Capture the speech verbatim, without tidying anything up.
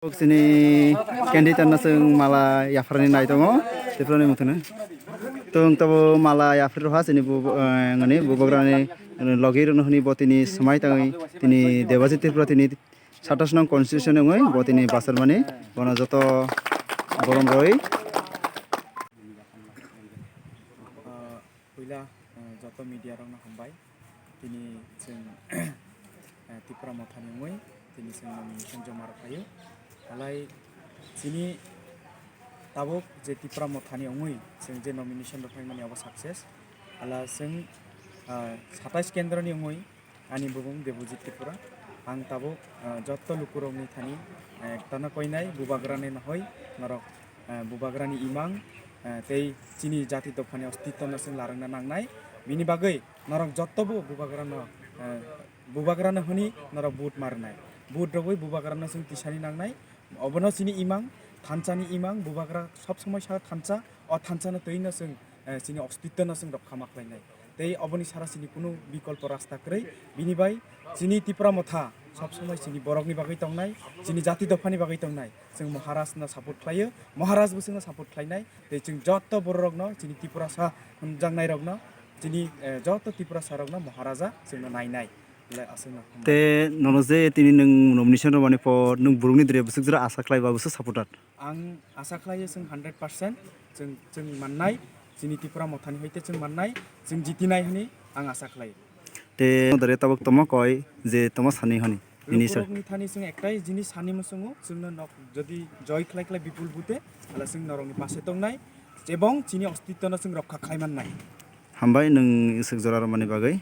Chini candidate no chwng mala yapharni nai tongo, Tripura ni muthungno. Tong tabo mala yaphri roha chini bu, eh, ngani bubagrani logi rwno hwnwi bo tini swmai tangwi tini Debajit Tripura tini satas nong constitution wngwi bo tini basarmani bono joto borom rwi. Ah, puila, ah, joto media rokno hambai. Tini chwng, eh, Tipra Mothani wngwi tini chwng nomination joma rwkhaio. Halai chini tabuk je Tipra Mothani wngwi chwng je nomination rwkhaimani abo success. Hala chwng, ah, satais kendroni wngwi ani bubung Debojit Tripura. Ang tabuk, ah, jotto lukurokni thani, eh, ektano koinai bubagrani nohoi norok, eh, bubagrani imang, eh, tei chini jati dophani ostitwno chwng larwkna nangnai. Bini bagwi norok jottobo bubagrano, eh, bubagrano hwnwi norok vote ma rwnai. Vote rwgwi bubagrano chwng tisani nangnai. Obono chini imang, thansani imang, bubagra sob somoi sa thansa, o thansano twino chwng, eh, chini ostitwno chwng rokha ma khlainai. Tei oboni sara chini kunu bikolpo rasta kwrwi. Bini bai chini Tipra Motha sob somoi chini borokni bagwi tongnai, chini jati dophani bagwi tongnai. Chwng Maharajno support khlaio, Maharaj bo chwngno support khlainai. Tei chwng jotto bororokno, chini Tiprasa hwnjaknairokno, chini, eh, jotto Tiprasarokno Maharaja chwngno nainai. Belai aswkno hambai. Te nono je tini nwng nomination rwmani por nwng borokni dre bwswk jora asa khlai ba bwswk supporter? Ang asa khlaio chwng hundred percent chwng, chwng mannai, chini Tipra Mothani hoite chwng mannai, chwng jitinai hwnwi ang asa khlaio. Te dare tabuk tamo koi je tamo sani hwnwi? Nini sir. Lukurokni thani chwng ektai jinis sani muchungo, chwngno nok jodi joy khlai khlai bipul bute, hala chwng norokni pase tongnai, ebong chini ostitwno chwng rokha khlai mannai. Hambai nwng swk jora rwmani bagwi.